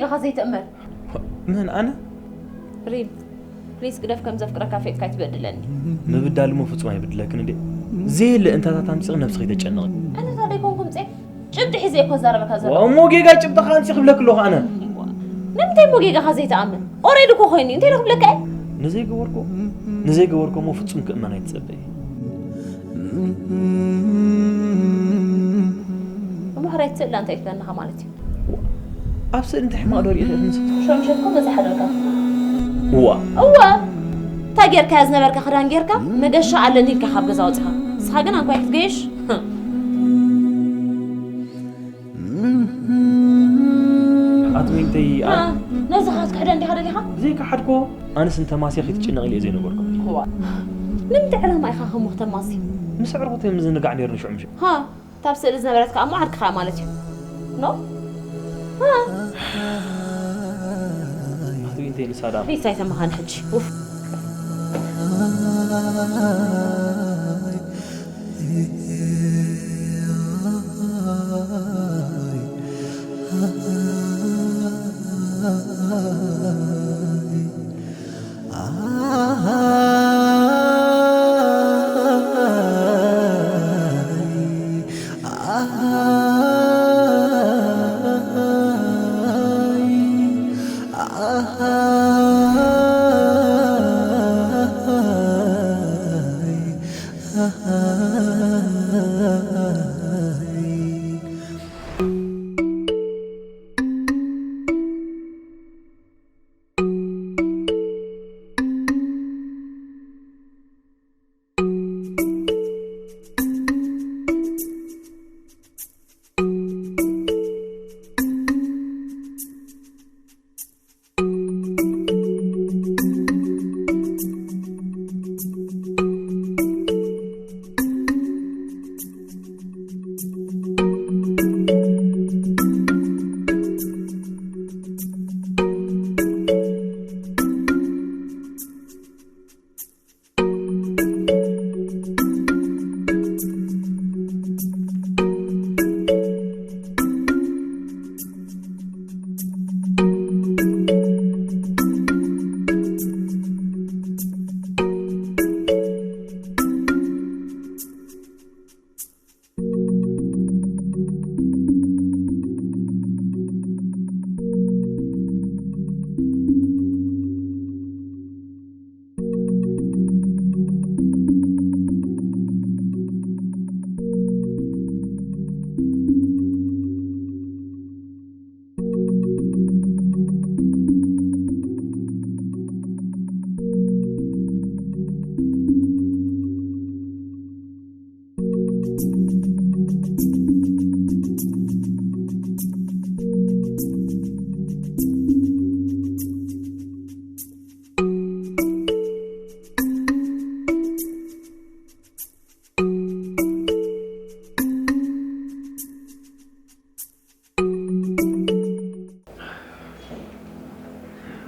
ኻ ዘይትእመን። ምን ኣነ ሪም ፕሊስ ግደፍ፣ ከም ዘፍቅረካ ፌጥካ ኣይትበድለኒ። ምብዳል እሞ ፍጹም ኣይብድለክን እንዴ። ዘየለ እንታታት ኣምጺቕ ነብስኺ ተጨነቒ። ኣነ ታዲያ ኣይኮንኩም ጼ ጭብጢ ሒዘ እኮ ዛረበካ ዘሎ። እሞ ጌጋ ጭብጥኻ ኣምጺ ክብለክ ኣለኹ ኣነ። ንምንታይ እሞ ጌጋኻ ዘይትኣምን? ኦሬዲ እኮ ኮይኑ እንታይ ክብለካ እየ? ንዘይገበርኮ ንዘይገበርኮ እሞ ፍጹም ክእመን ኣይትጸበይ። እሞ ሕራይ ትስእላ እንታይ ትብለናኻ ማለት እዩ? ኣብ ስእሊ እንታይ ሕማቕ ዶ ሪኢኺ ኢኺ ንስኺ? ሸምሸትኮ መዝሓደርካ እዋ እወ እንታይ ጌርካያ ዝነበርካ ክዳን ጌርካ መገሻ ኣለኒ ኢልካ ካብ ገዛ ወፅኻ ንስኻ ግን ኣንኳይ ክትገይሽ ኣትሚንተይ ነዚ ኻትክሕደ እንዲኻ ደሊኻ ዘይከሓድኮ ኣነስ እንተማስየ ክትጭነቕ ኢለ እየ ዘይነገርኩ ንምንታይ ዕላማ ኢኻ ከምኡ ክተማሲ ምስ ዕርኩተይ ምዝንጋዕ ነይሩ ንሽዑ ምሽ ሃ እታ ኣብ ስእሊ ዝነበረት ከኣ እሞ ዓርክኻ ማለት እዩ ኖ ኣትሚንተይ ንሳ ዳ ሪሳ ኣይሰማኻን ሕጂ ኡፍ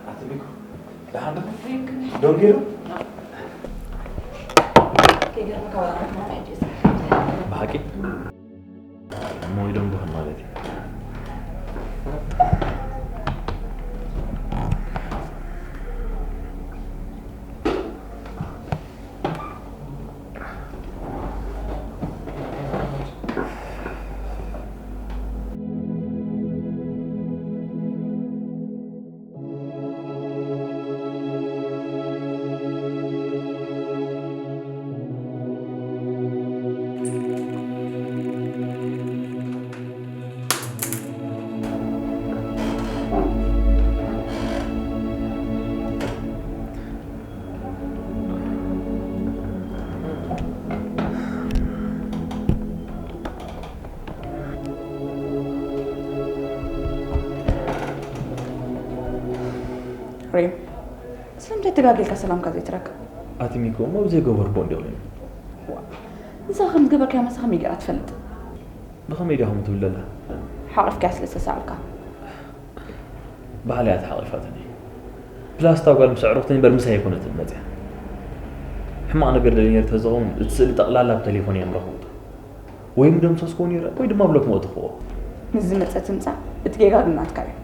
ኣትሚኩ ደሓን ዶ? ደንጊሩ? ብሓቂ? እሞ ይደንጉኽን ማለት እዩ። ሪም፣ ስለምንታይ ተጋጊልካ ሰላምካ ዘይትረክብ? ኣትሚኮ እሞ ብዘይገበርኩ እንዲ ኮይኑ ንሳ ከም ዝገበርካዮ መሳኻ ሚገራ ትፈልጥ። ብኸመይ ዲኹም ትብል ዘላ? ሓቒፍካያ ስለ ዝተሳእልካ። ባዕላ እያ ተሓቒፋትኒ። ፕላስ እታ ጓል ምስ ኣዕሩኽተይ እምበር ምሳይ ኣይኮነትን መፅያ። ሕማቕ ነገር ደልየ ነይረ ተዝኸውን እቲ ስእሊ ጠቕላላ ብተሌፎን እየ ምረኽቦ። ወይ ምደምሰስክዎ ነይረ ወይ ድማ ብሎክ መእተኽዎ። ምስ ዝመፀ ትምፃእ እቲ ጌጋ ግን ናትካ እዩ።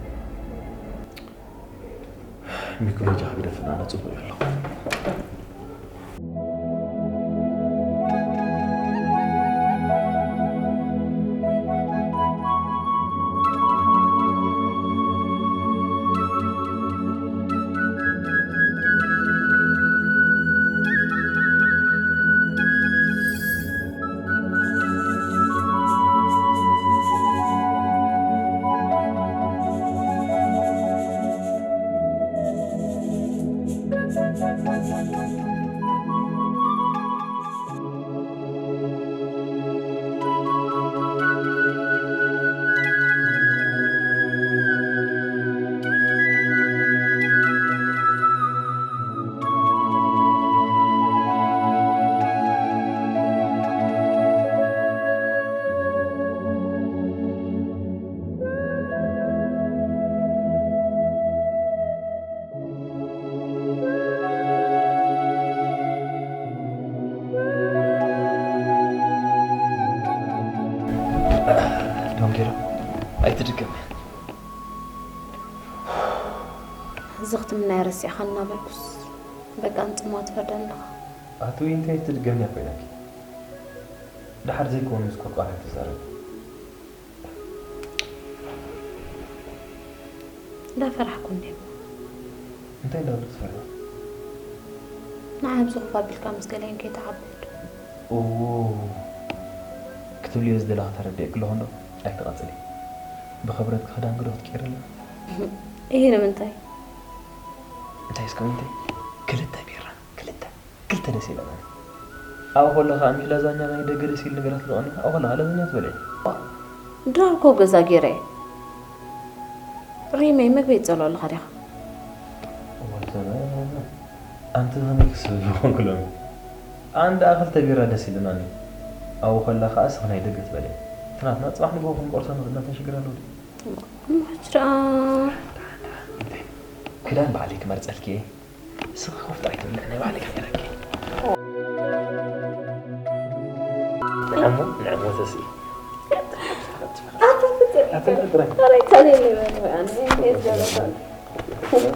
ሚክሮጃ ግደፍና፣ ኣነ ጽቡቕ እዩ ኣሎ። ዶንጌራ፣ ኣይትድገም። እዚ ክትምናይ ረሲዕኻ እናበልኩስ፣ በቃ ንጽምዋ ትፈርደኒ ኣለኻ። ኣቲ ወይ እንታይ ትድገምያ ኮይናኪ? ደሓር ዘይኮኑ ምስ ቆርቋር ኣይትዛረቢ። እንዳፈራሕኩ እንዴ። እንታይ እንዳበልኩ ትፈርሒ? ንዓይ ኣብዚ ኮፍ ኣቢልካ ምስ ገለይን ከይትዓብድ። ኦ፣ ክትብልዮ ዝደለኻ ተረዲኤኪ ኣለኹ እንዶ? ኣይትቐጽሊ። ብኽብረት ክዳን ግዶ ክትቀይርልና? እሂ፣ ንምንታይ? እንታይ እስከ ምንታይ? ክልተ ቢራ፣ ክልተ። ክልተ ደስ ኢለናኒ። ኣብኡ ከለኻ ኣሚሽ ላዛኛ ናይ ደገ ደስ ኢሉ ነገራት ትቐንዩ። ኣብኡ ከለኻ ላዛኛ ትበልዒ። ድራር እኮ ገዛ ገይረ እየ። ሪመይ፣ መግቢ የጸሉ ኣለኻ ዲኻ? እዋይ ዘመን። ኣንቲ ከመይ ክስብ ዝኾንኩ ሎሚ። ኣነ ደኣ ክልተ ቢራ ደስ ኢለናኒ። ኣብኡ ከላ ከኣ እስኺ ናይ ደገ ትበልዒ። እቲ ናትና ጽባሕ ንግሆ ክንቆርሶ ንኽእል ኢና፣ እንታይ ሽግር ኣለዎ ድዩ? እሞ ሕጂ ደኣ እንታይ? ክዳን ባዕለይ ክመርጸልኪ እየ። ስኻ ኮፍታ ኣይትብልዕ፣ ናይ ባዕለይ ክገይረኪ። ንዕሞ፣ ንዕሞ ተስኢ። ኣታ ፍቅር። ኣታ ፍቅር። ኣረ፣ ተለኒ በል፣ ኣነ፣ እኔ፣ እኔ፣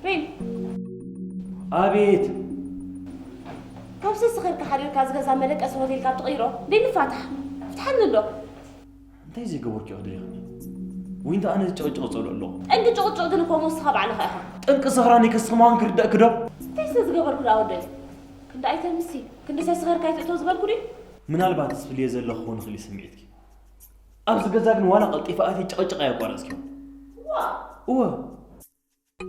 ሪም። ኣቤት። ካብዚ ስኺርካ ሓዲርካ ዝገዛ መደቀሲ ሆቴል ካብ ትቕይሮ፣ ደይ ንፋታሕ። ፍትሓኒ ኣሎ። እንታይ ዘይገበርኩ ኢኺ ደሊኽኒ? ወይ እንተ ኣነ ዝጭቕጭቕ ጸልኦ ኣለኹ? ጠንቂ ጭቕጭቕ ግን እኮ ንስኻ ባዕልኻ ኢኻ። ጠንቂ ስኽራን ከስኽማን ክርደእኪ ዶ? እንታይ ስለ ዝገበርኩ ደኣ ወደይ? ክንዲ ኣይተምሲ፣ ክንዲ ሰስኸርካ ኣይትእቶ ዝበልኩ ድዩ? ምናልባት ዝፍልየ ዘሎ ክኸውን ይኽእል እዩ ስምዒትኪ። ኣብዚ ገዛ ግን ዋላ ቀልጢፈ ኣትየ ጭቕጭቕ ኣየቋረጽክዮን። ዋ! እወ።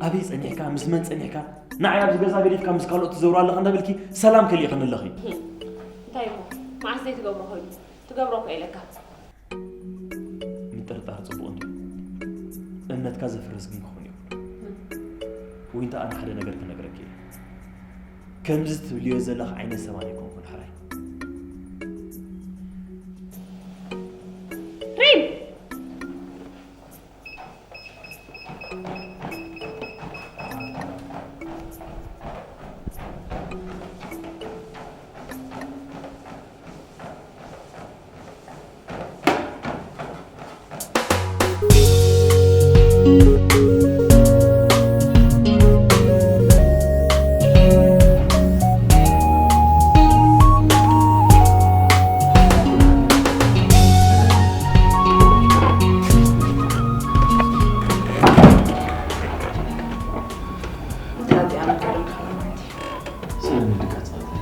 ኣበይ ጸኒሕካ፣ ምስ መን ጸኒሕካ፣ ንዓይ ኣብዚ ገዛ ገዲፍካ ምስ ካልኦት ትዘውር ኣለኻ እንዳበልኪ ሰላም ከሊእኽኒ ኣለኺ። እንታይ እሞ? መዓስ ዘይትገብሮ ኮይኑ? ትገብሮ እኮ ኢለካ። ምጥርጣር ጽቡቕ እንድዩ። እምነትካ ዘፍርስ ግን ክኾን ይኽእል። ዊንታ፣ ኣነ ሓደ ነገር ክነግረኪ እየ። ከምዚ ትብልዮ ዘለኺ ዓይነት ሰብ ኣይኮንኩን ሕራይ። ሪም! ተራዲኣ መካደም ካላማንቲ። ሰላም ድቃ ጸወታ።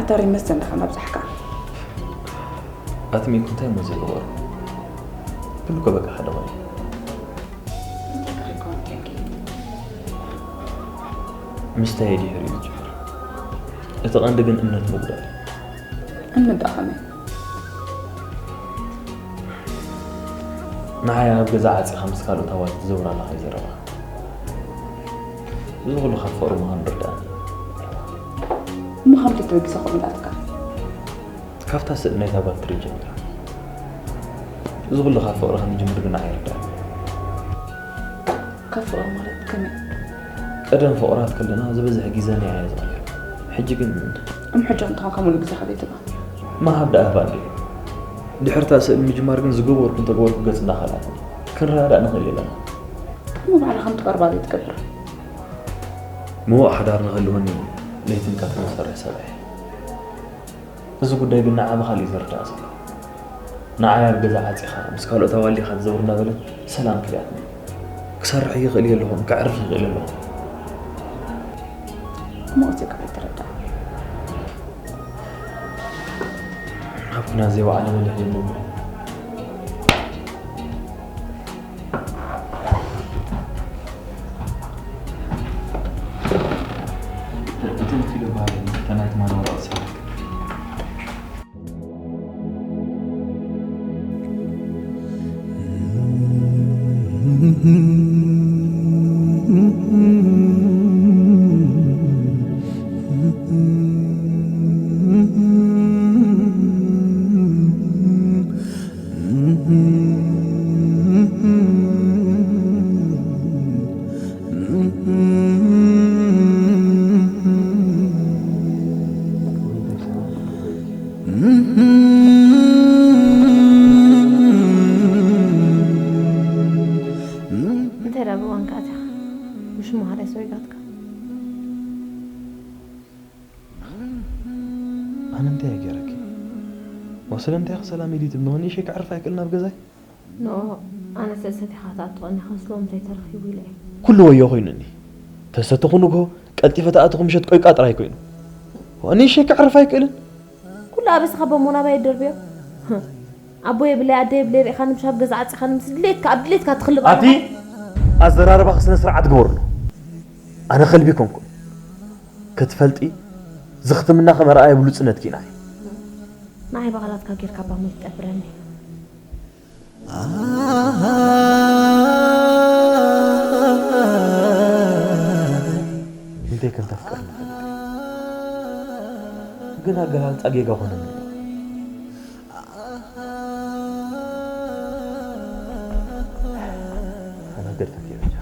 ኣታ ሪም መስተን ዲኻ መብዛሕካ? ኣትሚ እኮ እንታይ እሞ ዝገበሩ? ኩሉ እኮ በቃ ሓደ ኾነ። እንታይ ከ ይኮን ተንኪ? ምስታይ ድሕሪ እዩ ዝጅምር። እቲ ቀንዲ ግን እምነት ምጉዳል እዩ። እምነት ደኣ ከመይ? ንዓይ ኣብ ገዛ ዓጺኻ ምስ ካልኦት ኣዋልድ ትዘውር ኣለኻ እዩ ዘረባ። እዚ ኩሉ ካብ ፍቕሪ ምዃኑ ርዳእኒ። እሞ ካብ ክልተ ግዜ ከምኡ ኢላትካ? ካብታ ስእሊ ናይታ ጓል ትርኢ ጀሚራ። እዚ ኩሉ ካብ ፍቕሪ ከም ዝጅምር ግን ንዓይ ይርዳእኒ። ካብ ፍቕሪ ማለት ከመይ? ቀደም ፍቑራት ከለና ዝበዝሕ ግዜ ናይ ኣያ ዝቐየር። ሕጂ ግን እም ሕጂ እንተኾንካ ሙሉእ ግዜኻ ዘይትህባ? ምሃብ ደኣ ህባ እንድየ። ድሕሪ እታ ስእሊ ምጅማር ግን ዝገበርኩ እንተገበርኩ ገጽ እንዳኸልኣትኒ። ክንረዳዳእ ንኽእል ኣለና። እሞ ባዕልኻ ከምቲ ቀረባ ዘይትገብር? ምዉቕ ሓዳር ንኽህልወኒ ለይትን ቀትርን ዝሰርሕ ሰብ እየ። እዚ ጉዳይ ግን ንዓ ብኻልእ እዩ ዝርዳእ ዘሎ። ንዓይ ኣብ ገዛ ዓጺኻ ምስ ካልኦት ኣዋልድ ኢኻ ትዘውር እናበለት ሰላም ከሊኣትኒ። ክሰርሕ ይኽእል እየ ኣለኹ፣ ከዕርፍ ይኽእል እየ ኣለኹ። እሞ እቲ ከመይ ትርዳእ? ኣብ ኩናት ዘይወዓለ በሊሕ የለን። እቶም ፊሎ በሃሊ እታ ናይ ትማሊ ወረቐት ሰዓት። እንታይ ደኣ ብእዋንካ ኣቲኻ? ምሽ መሃራይ ሰሪጋትካ? ኣነ እንታይ እየ ገይረኪ? ወስለ እንታይ ክሰላም ኢሉ ትብሎ? ንእሽተይ ከዕርፍ ኣይክእልን ኣብ ገዛይ? ኖ፣ ኣነ ሰሰቲኻ ትኣቱ ቀኒኻ ስለምንታይ ተረኺቡ ኢለ እየ። ኩሉ ወዮ ኮይኑኒ። ተሰተኹ ንግሆ፣ ቀልጢፈ ተኣተኹ ምሸት ቆይቃ ጥራይ ኮይኑ። ንእሽተይ ከዕርፍ ኣይክእልን? ኩሉ ኣበስኻ በሞናባ የደርብዮ። ኣቦ የብለይ፣ ኣደ የብለይ፣ ርኢኻ ንምሻብ ገዛ ዓጺኻ ንምስ ድሌትካ፣ ኣብ ድሌትካ ትኽልብ ኣቲ ኣለኻ። ኣዘራርባኺ ስነ ስርዓት ግበርሉ። ኣነ ከልቢ ኮንኩን። ክትፈልጢ፣ ዝኽትምና ከመርኣየ ብሉጽነትኪ ኢና። ንዓይ ባዕላትካ ጌርካ ባሞ ትጠብረኒ። እንተይ ከም ተፍቅር ንፈልጥ። ግን ኣገላልጻ ጌጋ ኮነኒ። ኣነ ገድፈት እየ በጃ።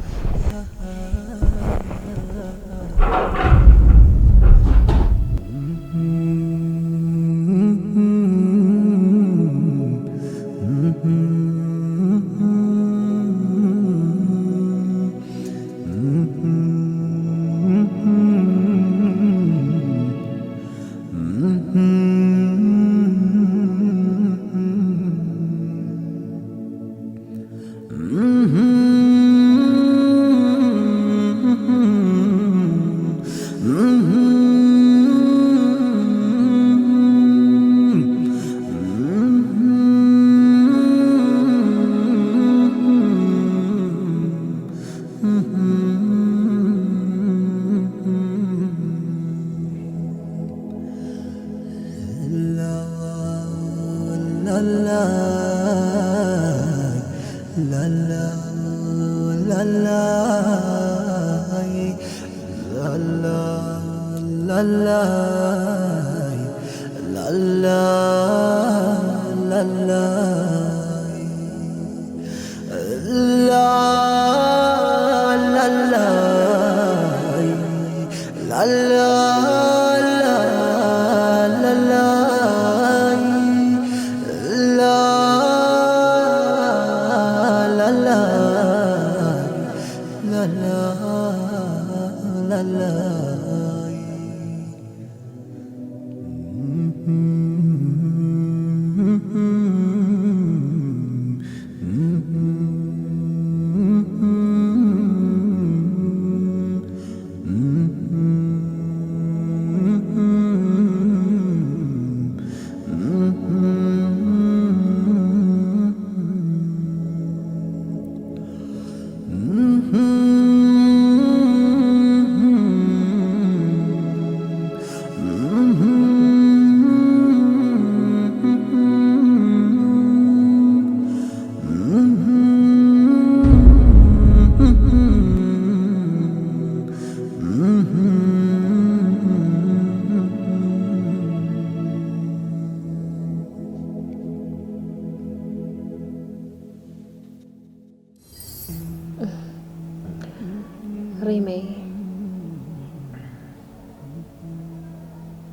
ሪመይ፣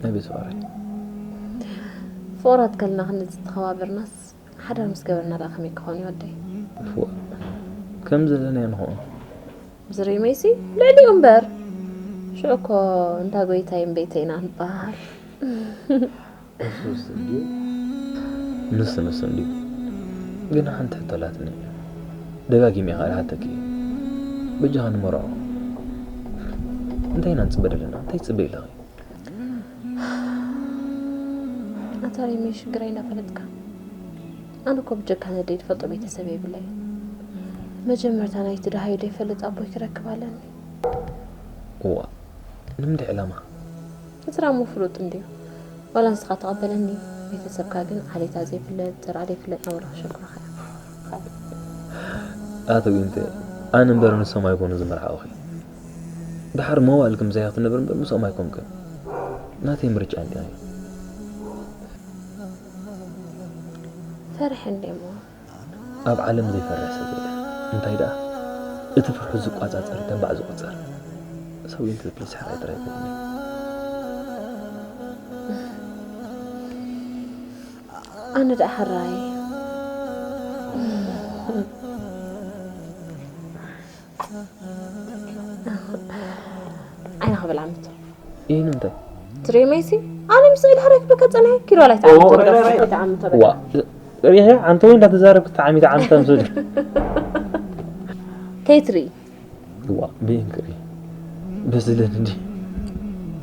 ኣቤት ፍቕረይ። ፍቑራት ከለና ክንድዚ ተኸባበርናስ፣ ሓዳር ምስ ገበርና ደኣ ከመይ ክኸውን እዩ ወደይ? ፍቕር ከም ዘለናዮ ንኸውን። ምስ ሪመይሲ ልዕሊኡ እምበር። ሽዑ እኮ እንዳ ጎይታይ እምበይተይ ኢና ንበሃል። እሱስ እንድዩ። ንሱ ንሱ እንድዩ። ግን ሓንቲ ሕቶ ኣላትኒ። ደጋጊመ ከዓ ልሓተኪ። በጃኻ ንመርዖ እንታይ ኢና ንፅበ ዘለና? እንታይ ትፅበይ ኣለኺ? ኣታ ሪመይ ሽግረይ እንዳፈለጥካ። ኣነ እኮ ብጀካ ነደይ ዝፈልጦ ቤተሰብ የብለይ። መጀመርታ ናይቲ ደሃዩ ዘይፈልጥ ኣቦይ ክረክብ ኣለኒ። እዋ ንምንታይ ዕላማ? እቲ ራሙ ፍሉጥ እንድዩ። ዋላ ንስኻ ተቐበለኒ፣ ቤተሰብካ ግን ዓሌታ ዘይፍለጥ፣ ዘርኣ ዘይፍለጥ ናበልካ ሸጉርኻ እያ። ኣቶ ጊንተ፣ ኣነ እምበር ንሶም ኣይኮኑ ዝመርዓውኺ። ድሓር መዋእል ከም ዘያ ክትነብር እምበር ምስኦም ኣይኮንክን። ናተይ ምርጫ እንዲያ እዩ። ፈርሐ እንዴ እሞ? ኣብ ዓለም ዘይፈርሕ ሰብ የለን። እንታይ ደኣ እቲ ፍርሑ ዝቋጻጸር ተባዕ ዝቑጸር። ሰው ይንተ ፕሊስ ሕራይ ጥራይ ይበልኒ። ኣነ ደኣ ሕራይ። ዓይና ክብል ዓመት። ይህ ንምንታይ? ትሬመይሲ ኣነ ምስ ኢድ ሕራይ ክበካ ጸናይ ኪሎ ላይ ተዓመት። ዋ፣ ሪሄ ኣንተ ወይ እንዳተዛረብክ ተዓሚት ዓመት ተምስል። ከይትሪ ዋ፣ ብእንክሪ በዝልን እንዲ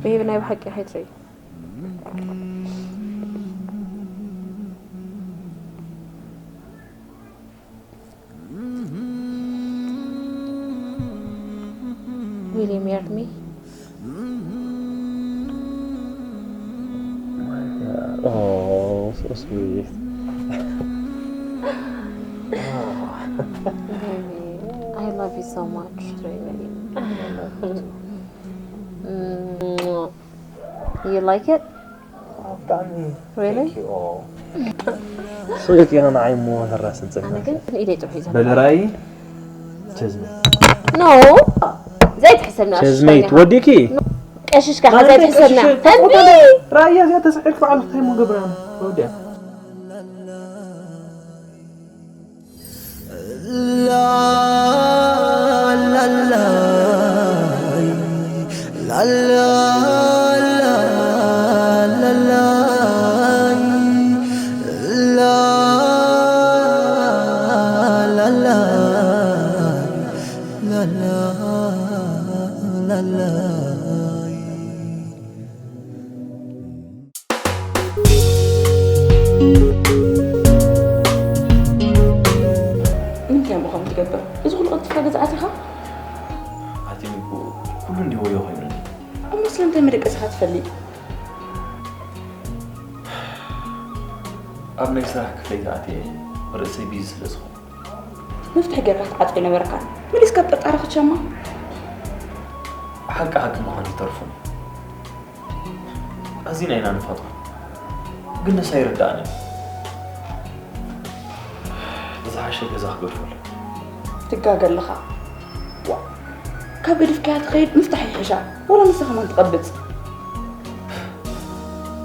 ቤቢ ናይ ብሓቂ ከይትሪ Will you marry me? Oh, so sweet. Baby, I love you so much, really. Mm. You like it? ብጣዕሚ Really? Thank you all. ስኢት ኢና ንዓይ እሞ ተራስን ኣነ ጸግና ግን ኢደይ ጥርሑ ይዘ በልራይ ቸዝመ ኖ ዘይትሕሰብና ቸዝመይት ወዲኪ ቀሽሽ ካኻ ዘይትሕሰብና ፈሚ ራያ እዚኣ ተስዒርክ ባዕልክ እንታይ ሞ ገብራ ወዲያ ንምንታይ እሞ ከምኡ ትገብር? እዚ ኩሉ ቅልጥፍካ ገዛ ኣቲኻ? ኣትዩኒ እኮ ኩሉ እንዲህ ወዮ ኮይኑኒ። እሞ ስለምንታይ መደቀስኻ ትፈልጥ? ኣብ ናይ ስራሕ ክፍለይ ተኣትየ ርእሰይ ቢዚ ስለ ዝኾነ። መፍትሒ ጌርካ ክትዓጾ ኣይነበረካን። መሊስካ ኣብ ጥርጣረ ክትሸማ። ሓቂ ሓቂ ምዃኑ ይተርፉን። ኣዚና ኢና ንፋቶ። ግን ንሳ ኣይርድኣንን። ዝሓሸ ገዛ ክገድፈሉ። ትጋገ ኣለኻ። ዋ፣ ካብ ገዲፍካያ ትኸይድ ምፍታሕ ይሕሻ። ወላ ንሳ ከማን ትቐብጽ።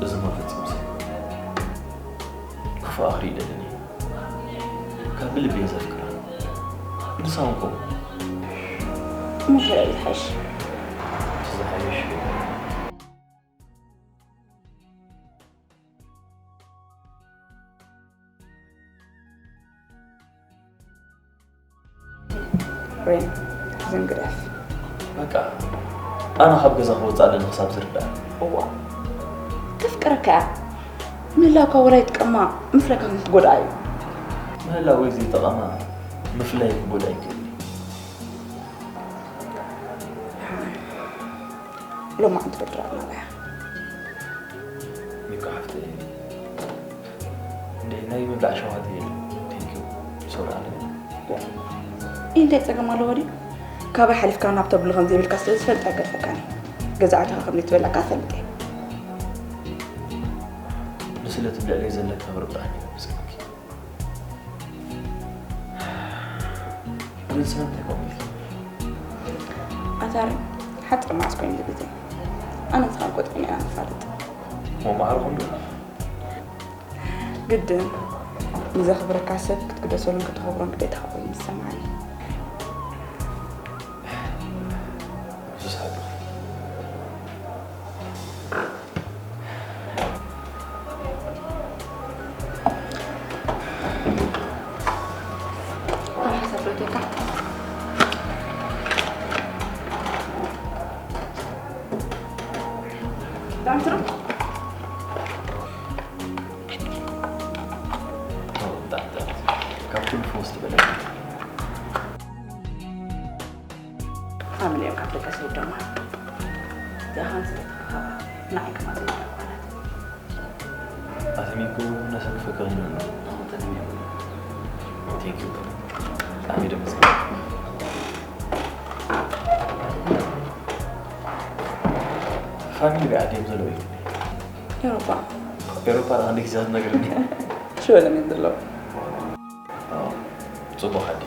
እዚ መፈጸም ሰብ። ክፉኣ ክርኢ ደለኒ። ካብ ብልቢ እየ ዘፍቅራ። ንሳ እውን ከምኡ። እሞ እንታይ እዩ ዝሓይሽ? እቲ ዝሓይሽ ሬም፣ ዝም ግደፍ። በቃ፣ ኣነ ካብ ገዛ ክወጽእ ኣለኒ ክሳብ ዝርዳእ። እዋ፣ ተፍቅረካ እያ። ምህላውካ ወላ ይጥቀማ፣ ምፍላይካ ግን ክጎድኣ እዩ። ምህላው ወይ ዘይጠቐማ፣ ምፍላይ ክጎድኣ ይክእል እዩ። ሎማዓንቲ ብድር ኣለና። ሚኮ ሓፍተይ፣ እንደ ናይ ምብላዕ ሸውሃት የለ። ቴንክ ዩ። ሶሪ ኣለ። እንታይ ጸገም ኣለዎ ድዩ? ካባይ ሓሊፍካ ናብ ተብሉ ከም ዘይብልካ ስለ ዝፈልጥ ኣይገድፈካን እየ። ገዛዕትኻ ከም ዘይትበላካ እፈልጥ እየ። ንስለ ትብልዕለይ ዘለካ ብርብራን እዩ ምስክንኪ። ግን ስለምንታይ ከምኡ ኢልኪ? ኣታ ሬም፣ ሓጺር መዓስ ኮይኑ ዝግዜ? ኣነ ንስኻን ቆጺዕና ኢና ንፋለጥ። እሞ ማዕርኹም ዶ? ግድን። ንዘኽብረካ ሰብ ክትግደሰሉን ከተኽብሮን ግዴታኻ ኮይኑ ይሰማዓኒ። እሱስ ሓቂ። ካብ ኩሉ ፈወስ ትበለኒ። ፋሚሊ እዮም ካብ ደገ ሰይዶማ። እዚኣ ሃንስ ተተኸኸባ ንዓይ ከማን ዝማዳ ኳነት። ኣተሚኩ ነሰብ ፈቀር ነው። ቴንክ ዩ። ብጣዕሚ ደመስ። ፋሚሊ ብዓዲ እዮም ዘለዉ እዩ። ኤሮፓ። ኤሮፓ ደኣ ክንደይ ግዜ ክትነግርኒ? ሽወደን እዮም ዘለዉ። ኣዎ፣ ጽቡቕ ዓዲ።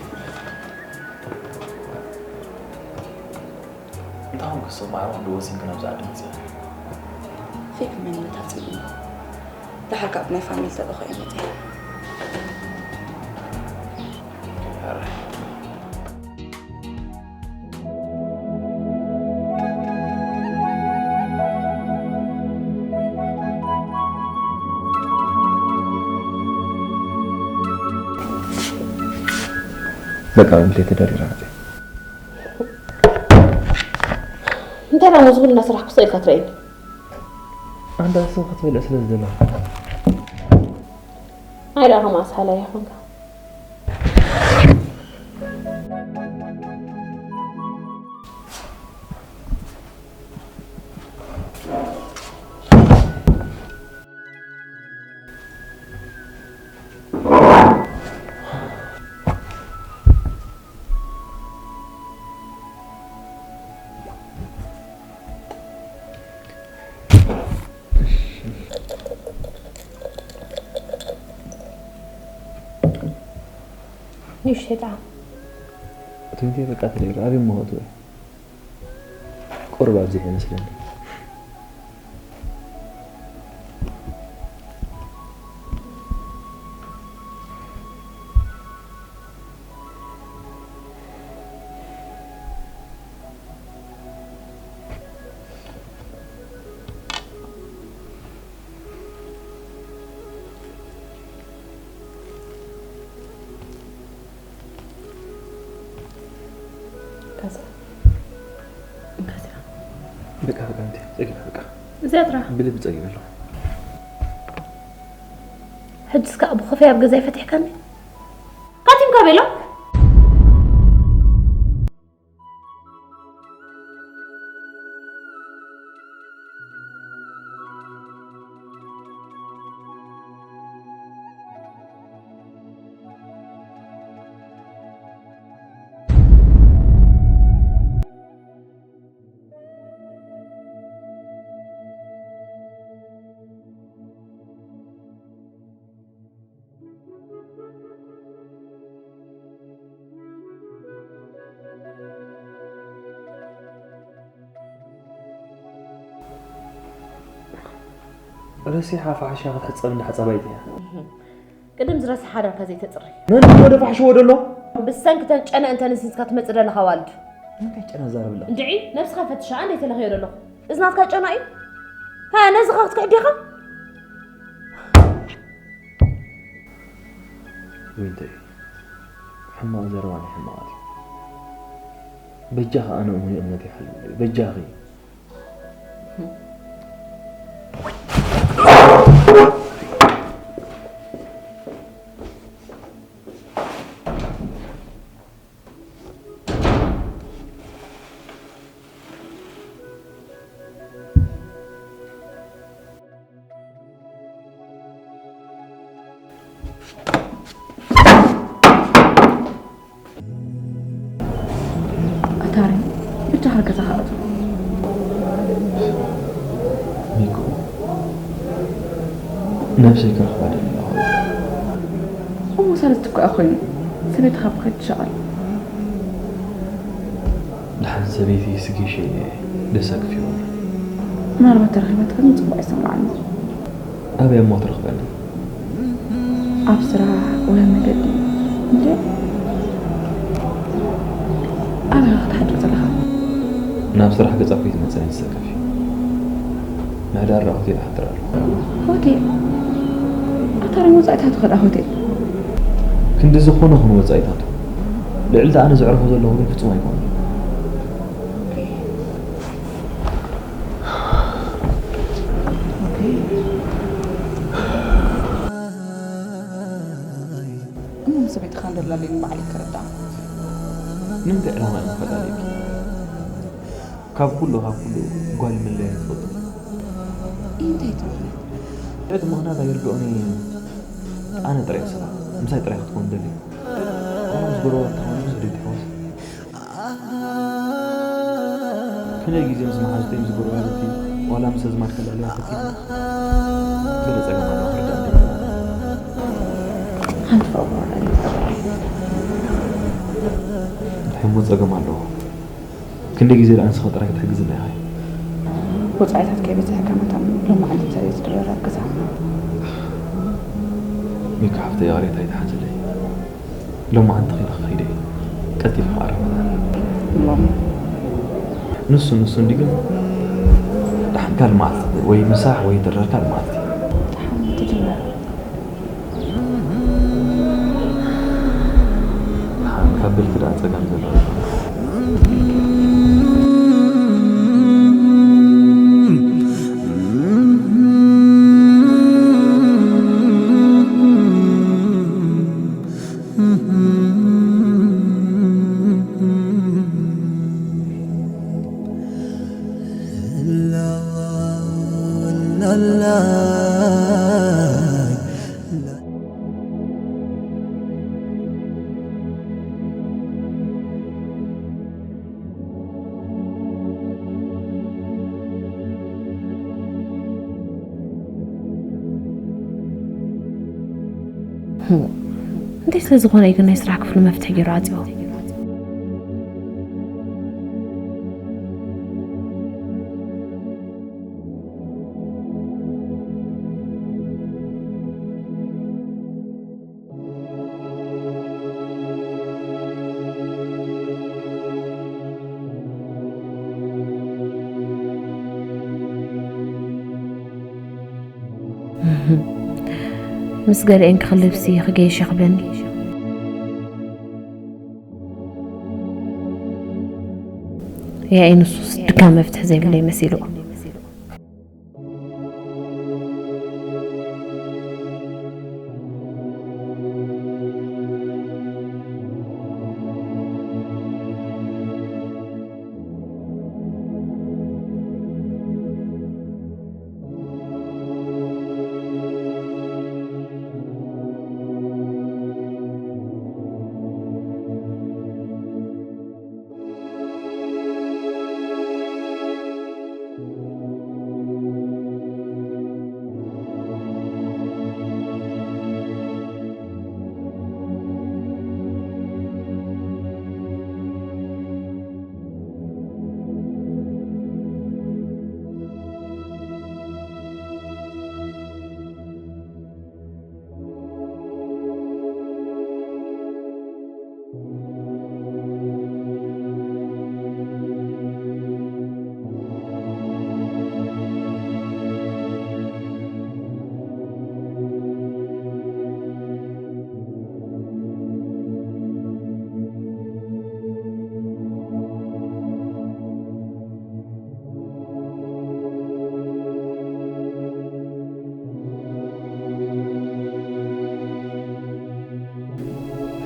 እንታይ ኾንክ፣ ክሰማዕ ዶ ወሲንክ ናብዚ ዓዲ መጺኻ? ፌክ መንነት ኣጽሊሉ። ደሓር ካብ ናይ ፋሚሊ ተልእኾ እየ መጺኣ። ሕራይ። በቃ፣ እንዴት ተደሪራ መጺኣ? እንታይ ደኣ ነዚ ኩልና ስራሕ ክስቕ ኢልካ ትርእየኒ? ኣንታ ስም ክትበልዕ ስለ ዝደለኹ። ኣይ ደኣ ከም ኣስሓላይ ይኹንካ። ንእሽተይ ጣዕም። እቲ ምንታይ በቃ ተደይሩ፣ ኣበይ እሞ ከእትዎ? ቁሩብ ኣብዚሑ ይመስለኒ። ከዛ እንካዚኣ በቃ፣ በቃ፣ እንዴ፣ ጸጊበ፣ በቃ። እዚኣ ጥራሕ። ብልቢ ጸጊበ ኣለኹ። ሕጅስ ከኣ ብኾፈይ ኣብ ገዛይ ፈቲሕካኒ? ካቲምካ ቤሎ? ረሲሓ ፋሕሻ ክትሕጸብ እንዳ ሓጻባይት እያ። ቅድም ዝረስሓ ሓዳርካ ዘይተጽሪ። መን እሞ ደፋሕሽዎ ደሎ? ብሰንኪ ተን ጨነ እንተ ንስንስካ ትመጽእ ደለኻ ዋልድ። እንታይ ጨነ ዛረብ ኣለኻ? እንድዒ ነብስኻ ፈትሻ፣ ኣንደ ይተለኽዮ ደለኹ። እዚ ናትካ ጨና እዩ? ሃ፣ ነዚ ኸ ክትክሕድ ዲኻ? ዊንተይ፣ ሕማቕ ዘረባ ናይ ሕማቓት እዩ። በጃኻ ኣነ እሙን እምነት ይሓልወለይ። በጃኺ። ኣታሪ፣ ብቻ ገዛኻ ኣቱ። ሚኮ፣ ነብሰይ ክረኽባ ደሊ ኣለኹ። እሞ ሰለስተ እኮ እያ ኮይኑ፣ ሰበይትኻ ብኸይድ ትሸቐል። ደሓን ሰበይቲ ስጊሸ ደሰክፍ ይሆን? ምናልባት ተረኺባትካ ግን ጽቡቕ ኣይሰማዕን። ኣበይ እሞ ትረኽበኒ? ኣብ ስራሕ ወይ ኣብ መገዲ? እንዴ? ኣበይ ክትሓድር ዘለኻ? ናብ ስራሕ ገጻ እኮ እዩ ዝመጸኒ ዝሰከፍ እዩ። ምሕዳር ራእኹት ይሓድር ኣሎ። ሆቴል? ኣታ ርም ወጻኢታት ኸዳ ሆቴል? ክንዲ ዝኾነ ኹን ወጻኢታቱ። ልዕሊ እቲ ኣነ ዘዕርፎ ዘለኹ ግን ፍጹም ኣይኮነን። እሞ ምስ ቤትኻ እንደላለዩ ንባዕለይ ክርዳእ። ንምንታይ ዕላማ ኢኻ ፈላልየኪ? ካብ ኩሉ፣ ካብ ኩሉ ጓል ምለያ ትፈቱ። እንታይ ትብለኒ? እቲ ምኽንያት ኣይርድኦን እየ። ኣነ ጥራይ ስራሕ፣ ምሳይ ጥራይ ክትኮን ደሊ። ኣነ ምስ ጎረባብቲ ተኾነ ምስ ደቂ ተሓዋስ። ክንደይ ግዜ ምስ መሓዙተይ፣ ምስ ጎረባብቲ፣ ዋላ ምስ ኣዝማድ ከላልያ ፈቲነ። ገለ ጸገም ኣለዋ፣ ክርዳእ እንድዩ። ሓንቲ ፍቕሪ ዋላ ኣይጸበቐ። እንታይ እሞ ጸገም ኣለዎ? ክንደይ ግዜ ደኣ ንስኻ ጥራይ ክትሕግዝና ኢኻ? ወጻኢታት ከይበዝሐካ መታን ሎማዕንቲ ዝድረር ኣግዛ። ሚካ ሓፍተይ፣ ይቕሬታ ይትሓዘለይ። ሎማዕንቲ ኺደ ክኺደ እየ። ቀልጢፈ ክቐርብ እየ። እሞ ንሱ፣ ንሱ እንዲ ግን ደሓን ካልእ መዓልቲ ወይ ምሳሕ ወይ ድረር ካልእ መዓልቲ። ደሓን ትጅምር። ደሓን ካብ ብልኪ ደኣ ጸገም ዘለዎ ኣይኮነን። እንታይ ስለ ዝኾነ እዩ ግን ናይ ስራሕ ክፍሉ መፍትሒ ገይሩ ዓጽዎ? ምስ ገለኤን ክኽልብሲ ክገይሽ ክብለኒ። ያኢ ንሱስ ድካ መፍትሒ ዘይብለይ መሲልዎ።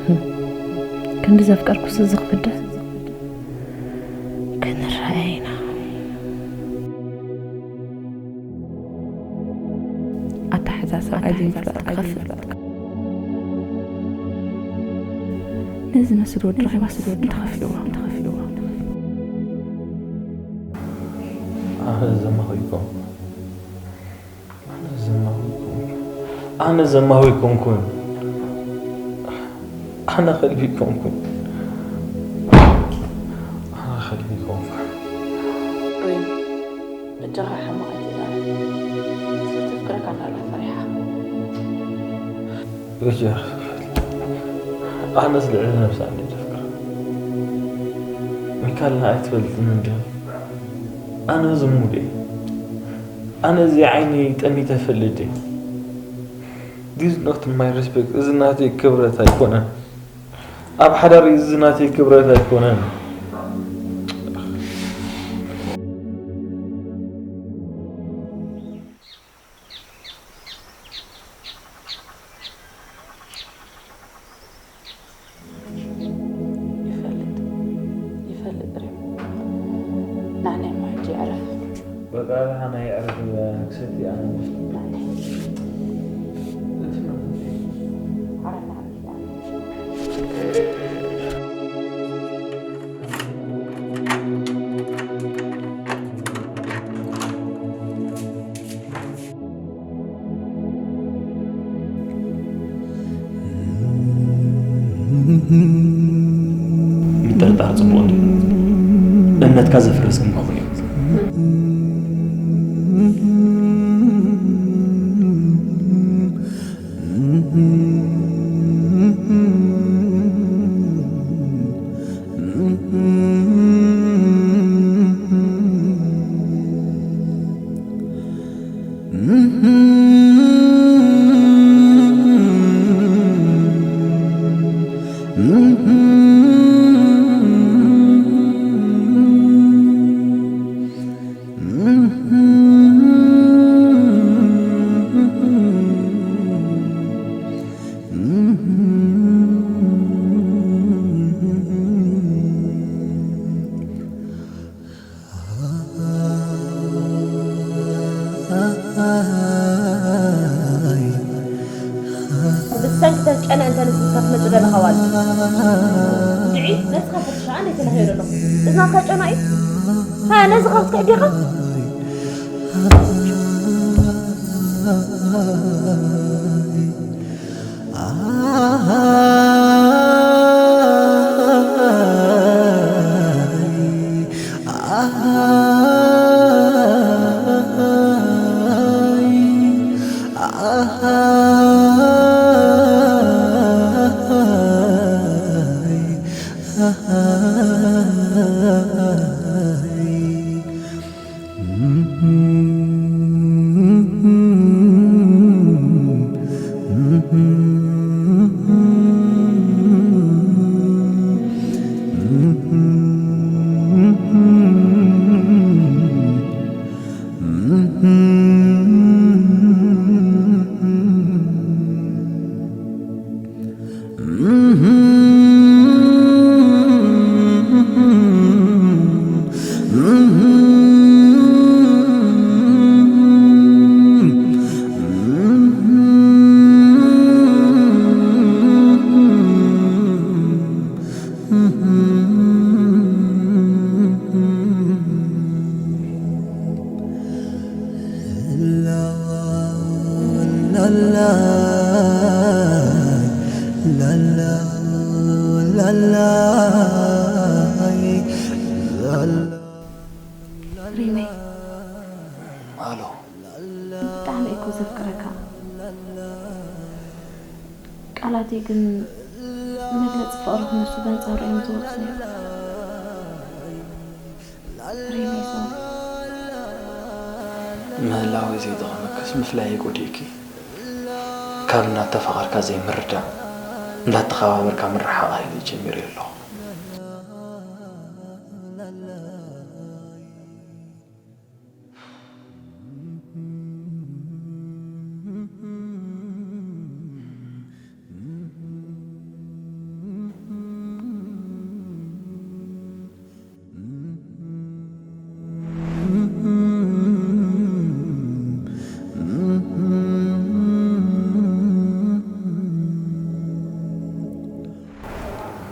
ክንዲ ዘፍቀርኩስ እዚ ክፍደ ክንረኣይ ኢና። ኣተሓዛ ሰብኣይ ዘይፍለጥ ክኸፍል። ነዚ መስል ወዲ ራይባስ እንተኸፊእዎ፣ እንተኸፊእዎ። ኣነ ዘማዊ ኣይኮንኩን። ኣነ ዘማዊ ኣይኮንኩን። ኣነ ዘማዊ ኣይኮንኩን። ኣነ ከልቢ ኣይኮንኩን። ኣነ ከልቢ ኣይኮንኩን። ሪም፣ በጃኻ ሕማቕ ኣይትዛረብ። ስለ ተፍቅረካ እንዳላ ፈሪሓ። በጃኻ። ኣነስ ልዕሊ ነብሳ እንድየ ዘፍቅራ። ሚካል ንዓይ ትፈልጥኒ እንድያ። ኣነ ዝሙት እየ። ኣነ እዚ ዓይኒ ጠሚተ ፈልጥ እየ። This is not my respect። እዚ ናተይ ክብረት ኣይኮነን። ኣብ ሓዳር እዚ ናተይ ክብረት ኣይኮነን። ይፈልጥ፣ ይፈልጥ ሪም። ናዕናይ እሞ ሕጂ የዕረፍ። በቃ፣ ደሓን የዕረፍ። ክሰቲ ኣነ። ናዕናይ። እቲ ነው። ዓረፍ፣ ዓረፍ፣ ዓረፍ። ምጥርጣር ጽቡቕ እንድዩ። እምነትካ ዘፍርስ ግን ክኸውን እዩ። ብሰንኪ ተን ጨና እንተ ንስኻ ትመጽእ ዘለኻ ዋል። ድዒ ነስኻ ፈትሻ ኣነ ተናሂረ ኣለኹ። እዝናትካ ጨና እዩ። ሃ፣ ነዚ ኸፍትሕ ዲኻ? ሪመይ፣ ኣሎ። ብጣዕሚ እኮ ዘፍቅረካ። ቃላተይ ግን መግለጺ ፍቕሪ ክመስሉ በንጻሩ እዮም ዝወጹ። ሪመይ፣ ሶሪ። ምህላወይ ዘይጠቕመክስ ምፍላይ ይጎድእኪ። ካብ እናተፋቐርካ ዘይምርዳእ፣ እንዳተኸባበርካ ምርሓቕ ሃይለ ጀሚረ ኣለኹ።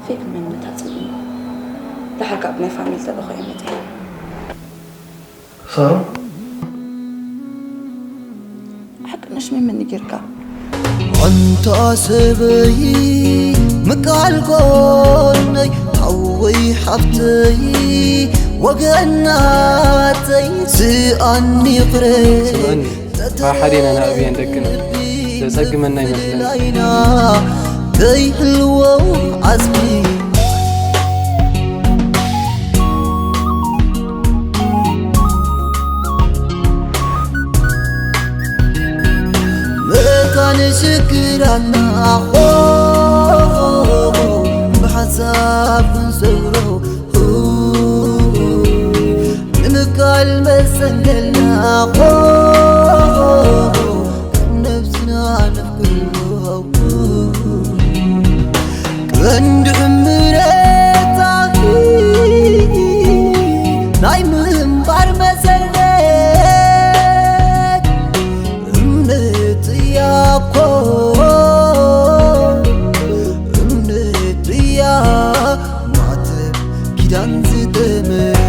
ፌክ መንነት ኣጽልኒ። ደሓር ካብ ናይ ፋሚሊ ተልእኾ እየ መጽእ። ሳሮ ሓቅነሽ መመን ጌርካ? ኣንታ ሰበይ ምቃል ጎነይ ሓወይ ሓፍተይ ወገናተይ ስኣኒ ይቕረ ስምዑኒ፣ ሓሓዴና ንኣብየን ደቅና ዘጸግመና ይመስለኒ። ላይና ከይህልዎ ዓጽሚ መታን ሽግራና ብሓሳብ ክንሰብሮ ንምቃል መሰንገልና ነብስና ነፍቅሮ ቀንዲ ሕምረታ ናይ ምንባር መሰረት እምነት እያ እኮ እምነት እያ ማተብ ኪዳን ዝጠመት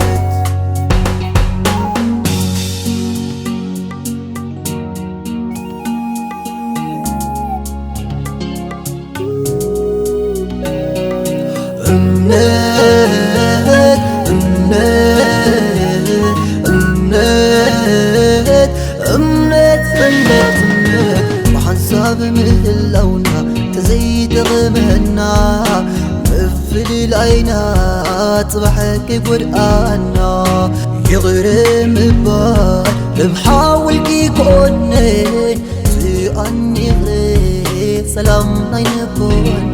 እምነት እምነት እምነት እምነት እምነት እምነት ብሓንሳብ ምህላውና ተዘይጠቕመና ምፍልላይና ጽባሕ ከይጎድኣና ይቕረ ምባል ከም ሓውልቲ ኮነን ስኣኒ ይቕረ ሰላም ኣይነበን